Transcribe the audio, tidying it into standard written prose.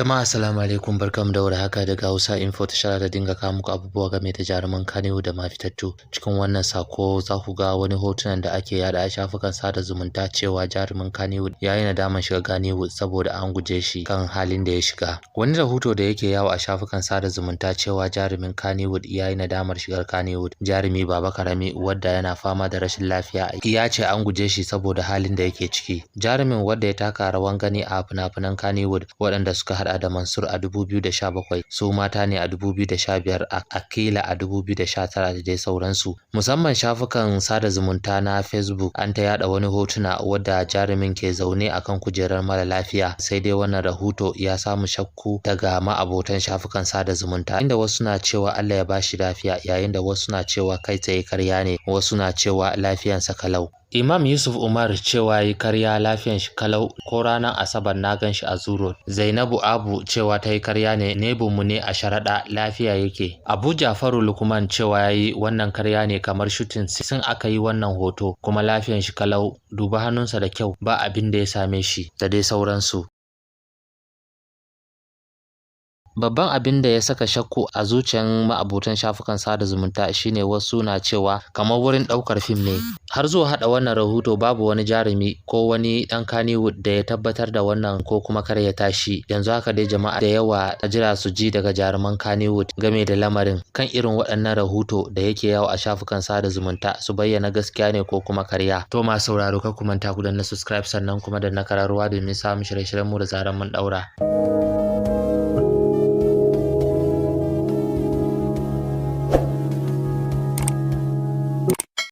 Jama'a, assalamu alaikum, barkamu da haka daga Hausa Info, tashar da dinga kawo muku abubuwa game da jaruman Kannywood da ma fitattu. Cikin wannan sako za ku ga wani hotunan da ake yada a shafukan sada zumunta cewa jarumin Kannywood ya yi nadaman shiga Kannywood saboda an guje shi kan halin da ya shiga. Wani rahoto da yake yawo a shafukan sada zumunta cewa jarumin Kannywood ya yi nadamar shigar Kannywood. Jarumi Baba Karami, wadda yana fama da rashin lafiya, ya ce an guje shi saboda halin da yake ciki. Jarumin, wadda ya taka rawan gani a fina-finan Kannywood waɗanda suka hada da Mansur a 2017, Su Mata Ne a 2015, Akila a 2019 da dai sauransu. Musamman shafukan sada zumunta na Facebook an ta yada wani hotuna wadda jarumin ke zaune akan kujerar mara lafiya. Sai dai wannan rahoto ya samu shakku daga ma'abotan shafukan sada zumunta, inda wasu na cewa Allah ya bashi lafiya, yayin da wasu na cewa kai tsaye karya ne, wasu na cewa lafiyansa kalau. Imam Yusuf Umar cewa yi karya, lafiyan shi kalau, ko ranar Asabar na gan shi a Zuro. Zainabu Abu cewa ta yi karya ne, mu ne a sharaɗa, lafiya yake. Abu Jafaru Lukman cewa yayi wannan karya ne, kamar shooting sun aka yi wannan hoto, kuma lafiyan shi kalau, duba hannunsa da kyau, ba abin da ya same shi, da dai sauransu. Babban abin da ya saka shakku a zuciyan ma'abotan shafukan sada zumunta shine wasu na cewa kamar wurin ɗaukar fim ne. Har zuwa haɗa wannan rahoto, babu wani jarumi ko wani ɗan Kannywood da ya tabbatar da wannan ko kuma karyata shi. Yanzu haka dai jama'a da yawa a jira su ji daga jaruman Kannywood game da lamarin kan irin waɗannan rahoto da yake yawo a shafukan sada zumunta, su bayyana gaskiya ne ko kuma karya. To, masu sauraro, kar ku manta ku danna subscribe, sannan kuma danna kararrawa domin samun shirye-shiryenmu da zarar mun ɗaura.